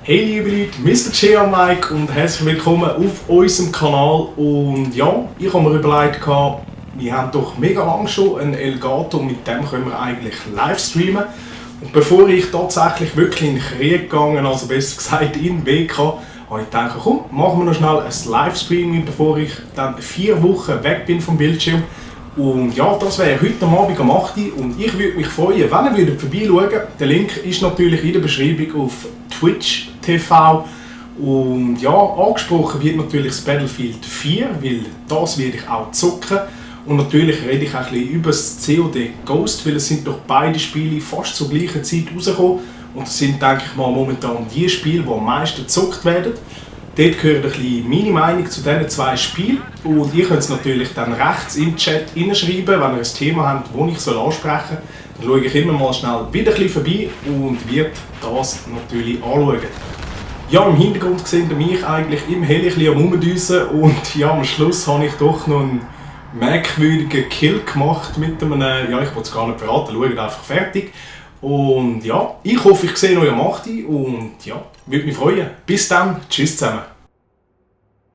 Hey liebe Leute, Mr. J am Mike und herzlich willkommen auf unserem Kanal. Und ja, ich habe mir überlegt, wir haben doch mega lange schon einen Elgato, mit dem können wir eigentlich live streamen. Und bevor ich tatsächlich wirklich in den Krieg gegangen, also besser gesagt in den WK, habe ich gedacht, komm, machen wir noch schnell ein Livestreaming, bevor ich dann 4 Wochen weg bin vom Bildschirm. Und ja, das wäre heute Abend am 8 Uhr und ich würde mich freuen, wenn ihr vorbeischaut. Der Link ist natürlich in der Beschreibung auf Twitch TV. Und ja, angesprochen wird natürlich das Battlefield 4, weil das werde ich auch zocken. Und natürlich rede ich auch ein bisschen über das COD Ghost, weil es sind doch beide Spiele fast zur gleichen Zeit rausgekommen. Und das sind, denke ich mal, momentan die Spiele, die am meisten gezockt werden. Dort gehört ein bisschen meine Meinung zu diesen 2 Spielen. Und ihr könnt es natürlich dann rechts im Chat hineinschreiben, wenn ihr ein Thema habt, das ich ansprechen soll. Dann schaue ich immer mal schnell wieder ein bisschen vorbei und werde das natürlich anschauen. Ja, im Hintergrund seht ihr mich eigentlich im Heli ein bisschen am Rumdüsen und ja, am Schluss habe ich doch noch einen merkwürdigen Kill gemacht mit einem, ja, ich will es gar nicht verraten, schaut einfach fertig. Und ja, ich hoffe, ich sehe euch am 8. Und ja, würde mich freuen. Bis dann, tschüss zusammen.